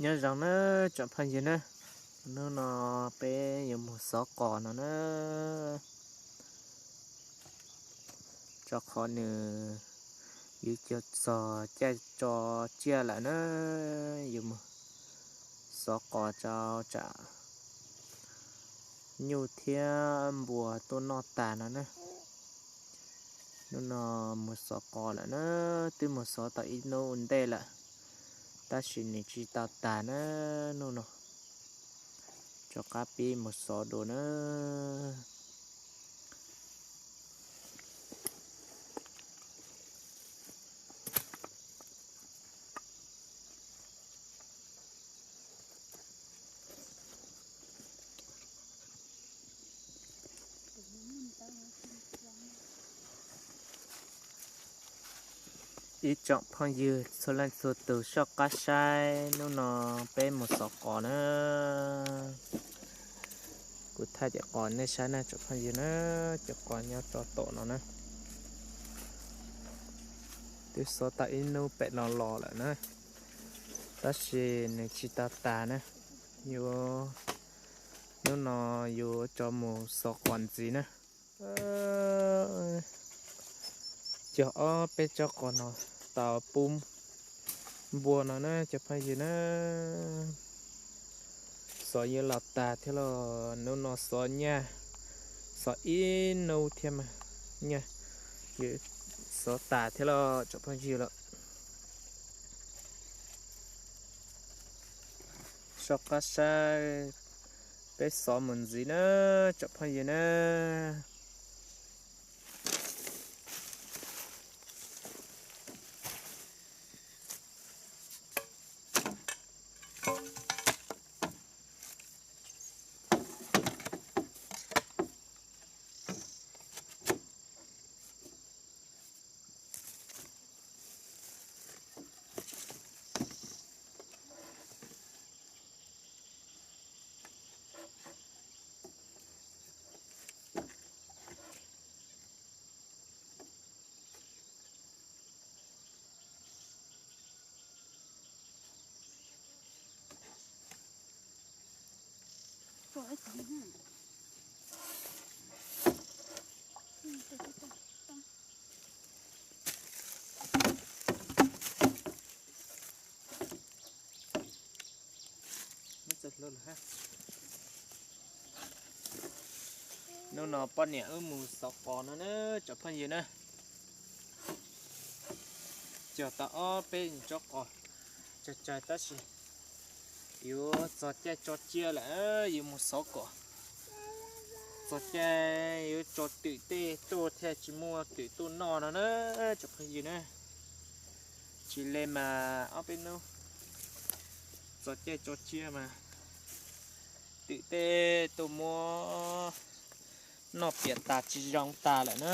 Nyob zoo na tsoom phooj ywg na, hnub no peb yuav mus xov qos no na, rau qhov nws yuav txog caij tso tsiaj lawm na, yuav mus xov qos rau tsam nyuj thiab npua tuaj noj tag no na. Hnub no mus xov qos lawm na, twb mus xov tau ib hnub ua ntej lawm, tab sis nws tsis tau tag na. Hnub no rov qab pib mus xov dua na. Ib tsoom phooj ywg txhua leej txhua tus soj qab saib, hnub no peb mus xov qos na. Kuv thaij cov qos nej saib na tsoom phooj ywg na, cov qos nyob rau tom no na. Twb xov tau ib hnub pem no los lawm na, tab sis nws tsis tau tag na. Yuav, hnub no yuav tso mus xov qos ntxiv na. Cog ob peb tsob qos no tau pub npua no na cov phooj ywg na. Xov yuav los tag thiab los, hnub no xov nyaj, xov ib hnub thiab mas nyaj yuav xov tag thiab los tsoom phooj ywg los. Soj qab saib, peb xov mus ntxiv na tsoom phooj ywg na. Hnub no poj niam wb mus xov qos no na tsoom phooj ywg na. Cog tau ob peb tsob qos tsawg tsawg tab sis yuav txog caij tso tsiaj lawm, yuav mus xov kom txog caij yuav tso twm tej tuaj thiaj tsis muaj twm tuaj noj no na tsoom phooj ywg na. Tsis li mas ob peb hnub txog caij tso tsiaj mas twm tej tuaj muab noj piam tas tsis zoo tas lawm na.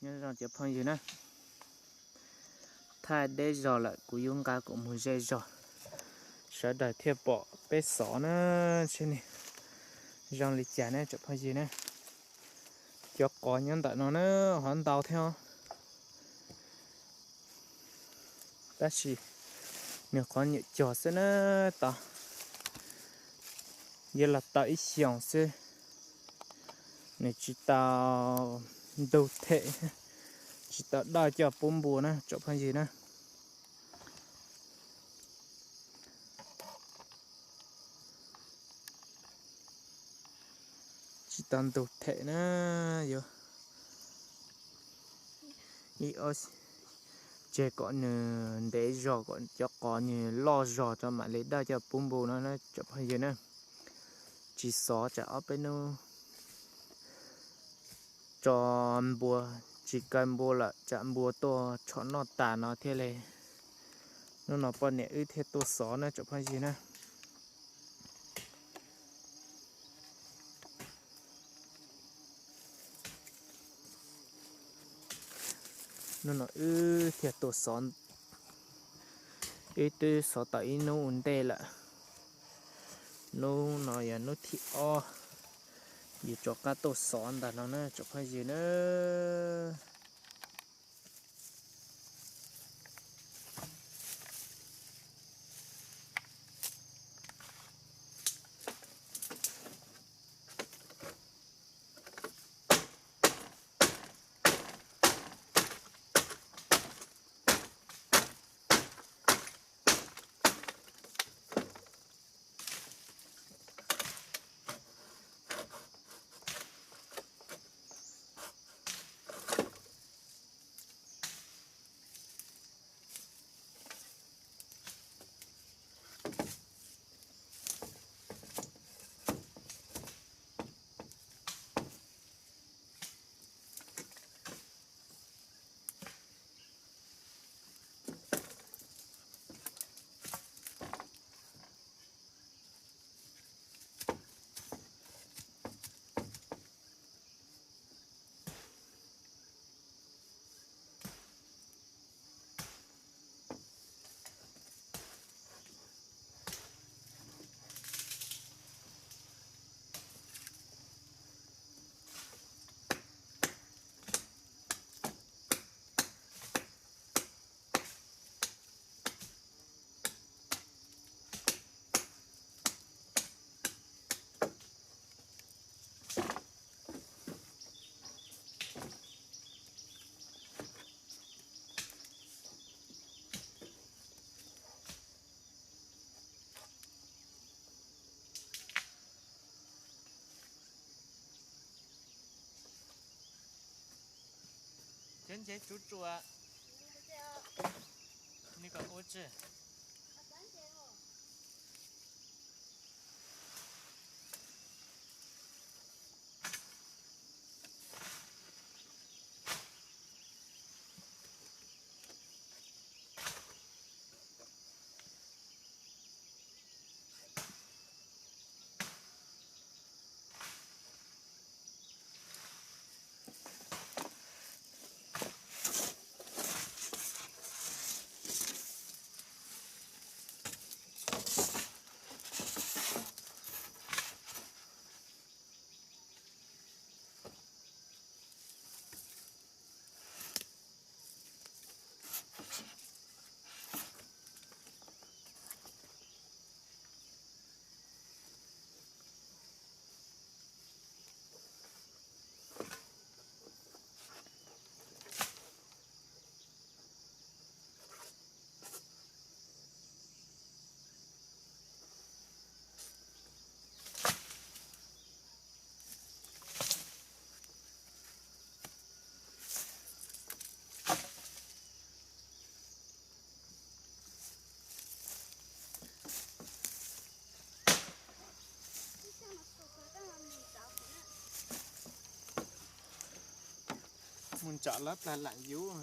Nyob zoo cov phooj ywg na, thaij deb zog lawm kuv yuav nqa kom mus ze zog, sawv daws thiaj pom peb xov na, seb nws zoo li cas na tsoom phooj ywg na. Cov qos nyob ntawm no na, ho ntau thiab os. Tab sis nws qhov nyuam cog xwb na, tau, yuav los tau ib xyoos xwb. Nws tsis tau ntug them, tsis tau daj coj pub npua na tsoom phooj ywg na. Tsis tau ntug them na, yuav ib ob tseg kom nws ntev zog, kom cov qos nws loj zog rau mam li daj coj pub npua no na tsoom phooj ywg na. Tsis xov tsam ob peb hnub tso npua, tsis kaw npua lawm tsam npua tuaj tshom noj tas no thiaj li, hnub no poj niam wb thiaj tuaj xov na tsoom phooj ywg na. Hnub no wb thiaj tuaj xov, wb twb xov tau ib hnub ua ntej lawm. Hnub no yog hnub thib ob, yus rov qab tuaj xov ntag no na tsoom phooj ywg na. Cov ntsev tsuv tsuas, nws kom ua tsi? Mus ntsam lawv plag lam yuv.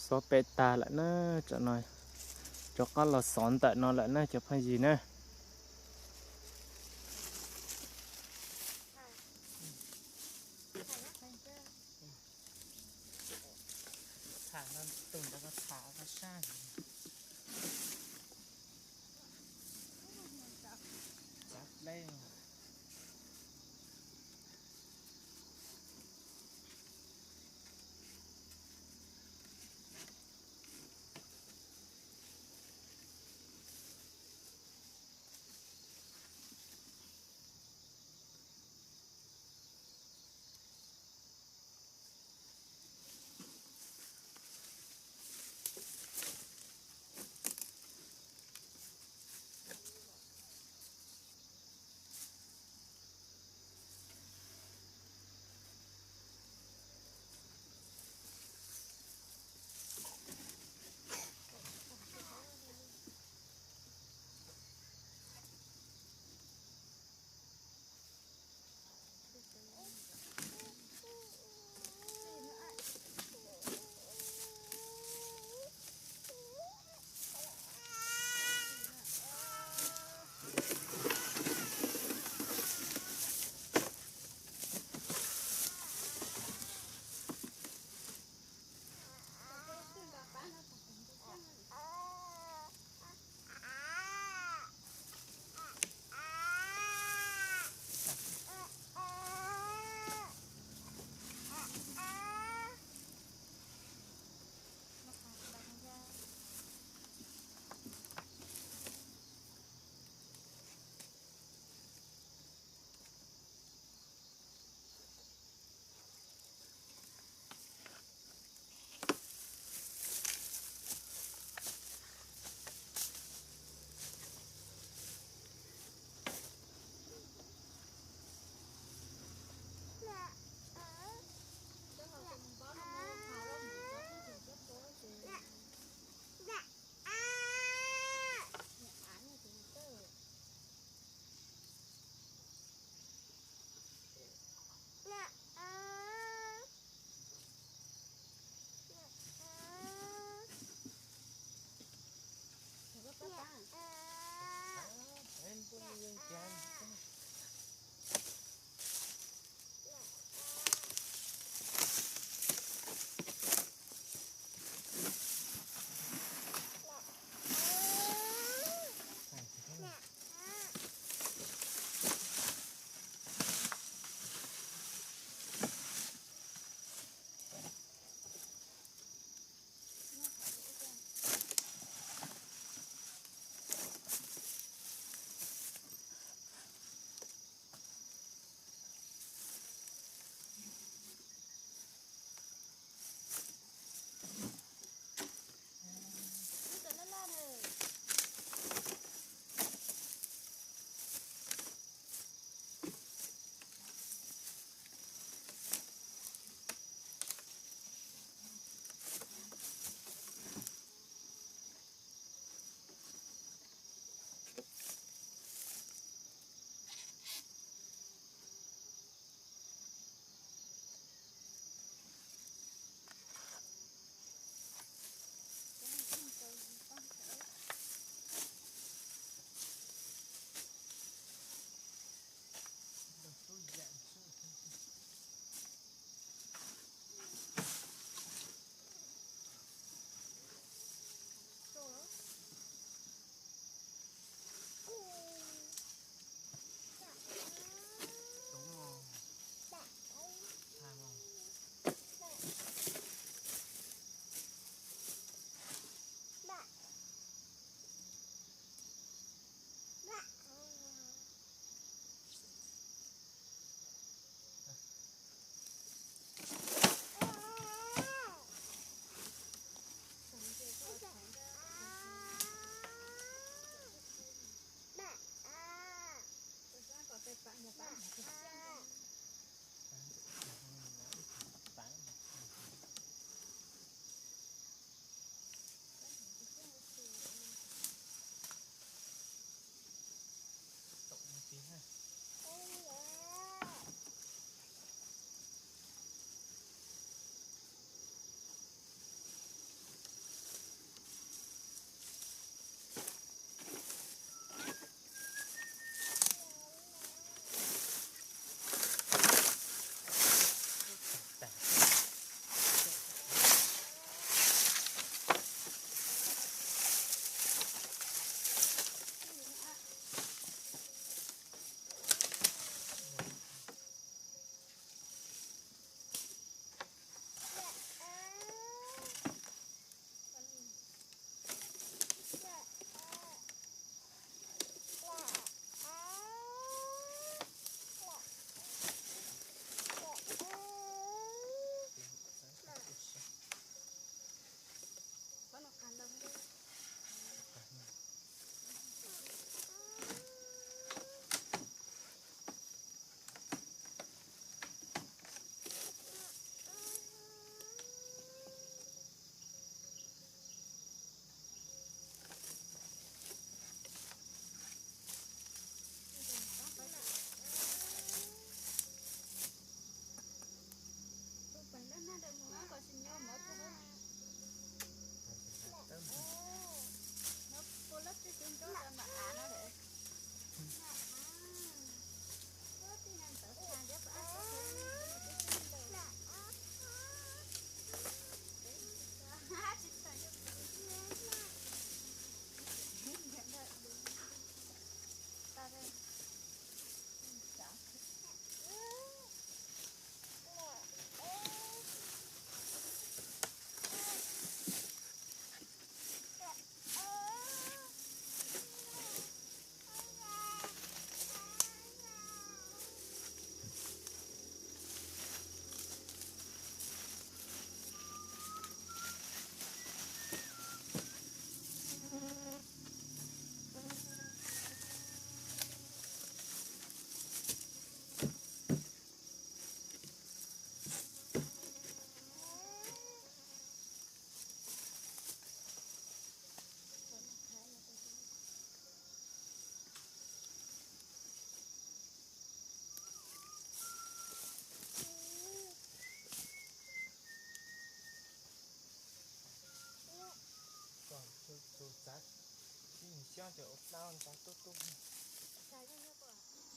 Xov pem tag lawm na, tsam no rov qab los xov ntawm no lawm na cov phooj ywg na.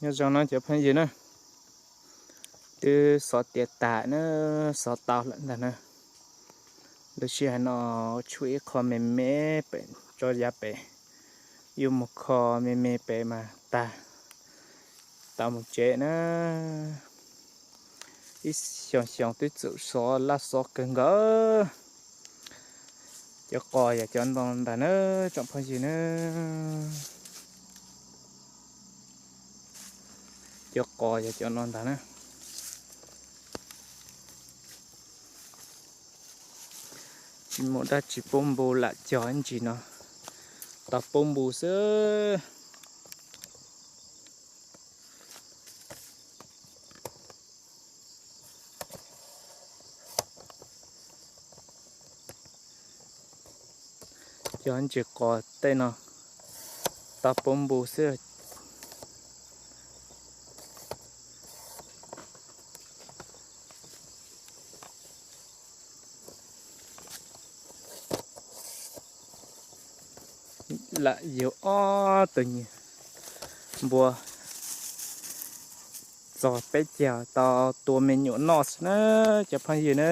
Nyob zoo no cov phooj ywg na, twb xov tiav tas na, xov tau lawm ntag na. Lub sij hawm no tshuav ib qho me me pem tso yav pem, yuav mus kho me me pem mas tag, tau mus tsev na. Ib xyoos xyoos twb txawm xov laj xov kawg nkaus. Cov qos yog cov no ntag na, tsoom phooj ywg na. Cov qos yog cov no ntag na. Tsis muaj dab tsi pub npu lam cog ib ntsis no, tau pub npu xwb. Cog ntsis qos tej no tau pub npu xwb. Lam yug ob tug npua txog peb caug tau tua me nyuam noj xwb na, cov phooj ywg na.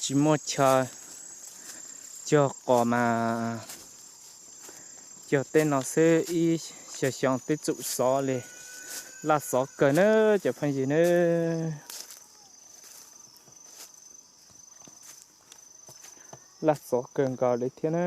Tsis muaj chaw cog qos mas cog tej no xwb, ib xyoos xyoo twb txawm xov li, laj xov kawg na, cov phooj ywg na. Laj xov kawg nkaus li thiab na.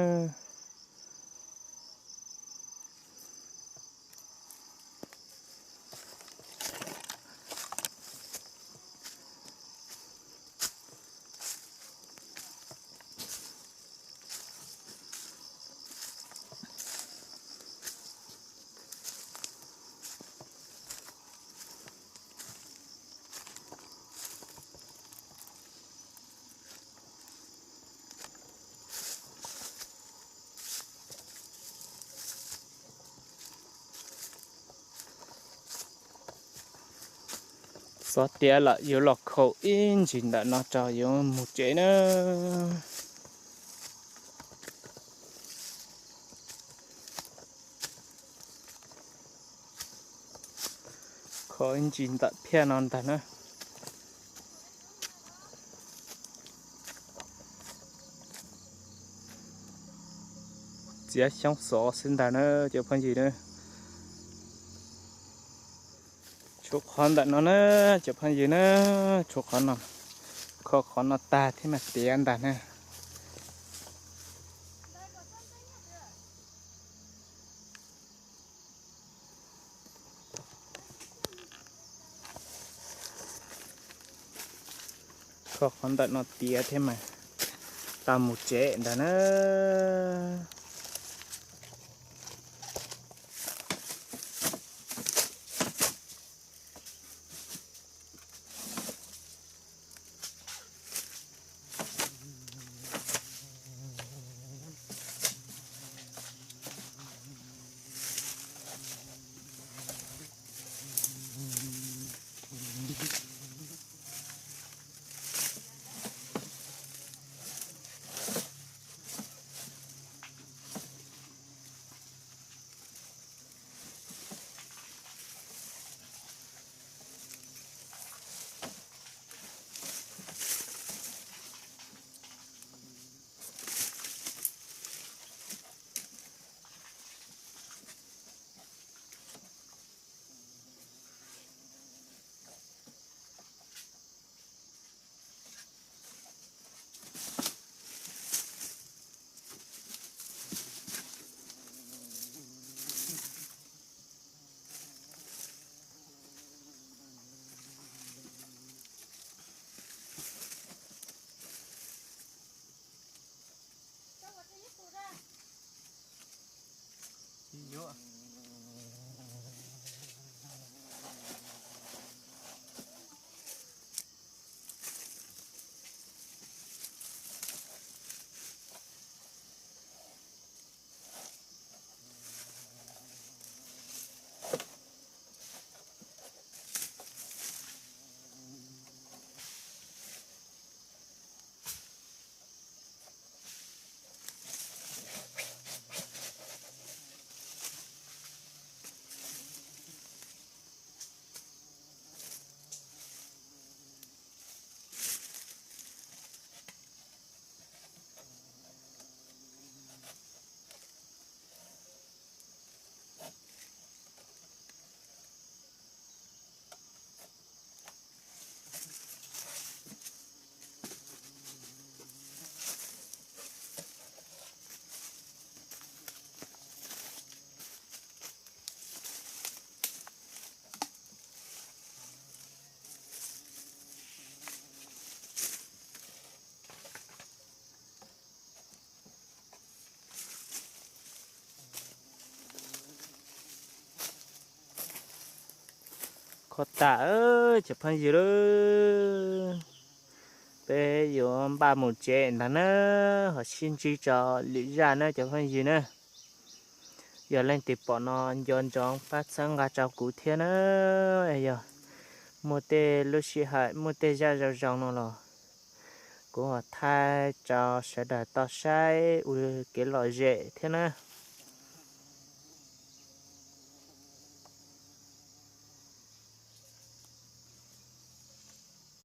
Xov tiav lawm yuav los khaus ib ntsis ntawm no rau yuav mus tsev na. Khaus ib ntsis ntawm phiaj no ntag na. Txiav xyoob xov xwb ntag na cov phooj ywg na. Tshuav qhov ntawm no na cov phooj ywg na, tshuav qhov no, kho qhov no tag thiab mas tiav ntag na. Kho qhov ntawm no tiav thiab mas tau mus tsev ntag na. Kho tas cov phooj ywg lauj, peb yuav npaj mus tsev ntag na, ho sib ntsib tso lwm zaj na cov phooj ywg na. Yog leej twg pom no nco ntsoov pab txhawb nqa rau kuv thiab na. Yog muaj tej lub sij hawm muaj tej zaj zoo zoo no los kuv ho thaij rau sawv daws tau saib ua kev lom zem thiab na.